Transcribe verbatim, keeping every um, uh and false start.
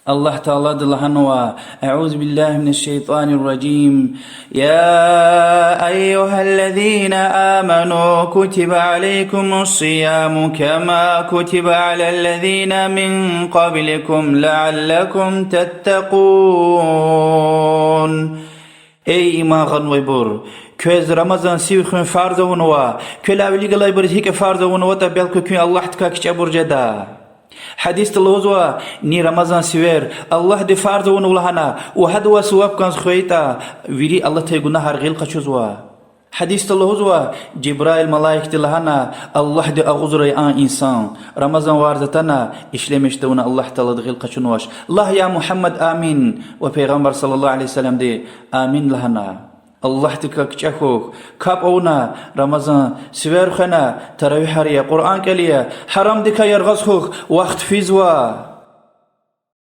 Аллагь Таалади лагьанва: أعوذ بالله من الشيطان الرجيم. يا أيها الذين آمنوا كتب عليكم الصيام كما كتب على الذين من قبلكم لعلكم تتقون. Эй иман гъанвайбур! Квез Рамазан сив хуьн фарз авунва, квелай вилик галайбуруз гьикӀ фарз авунватӀа, белки куьн Аллагьдикай кичӀебур жеда. Гьадисда лугьузва: ни Рамазан сивер Аллагьди фарз авунва лагьана ва гьадавай суваб кӀанз хвейитӀа, вири алатай гунагьар гъил къачузва. Гьадисда лугьузва: Жибраил малаикди лагьана Аллагьди агъузрай а инсан, Рамазан варз атана ишлемиш тавуна Аллагь Таалади гъил къачунвач. Лагь, я Мугьаммад, амин. Ва Пайгъамбар صلى الله عليه وسلمди амин лагьана. Аллагьдикай кичӀе хьухь, капӀ авуна, Рамазан сивер хвена, таравигьар ая, Къуръан кӀел ая, гьарамдикай яргъаз хьухь, вахт физва.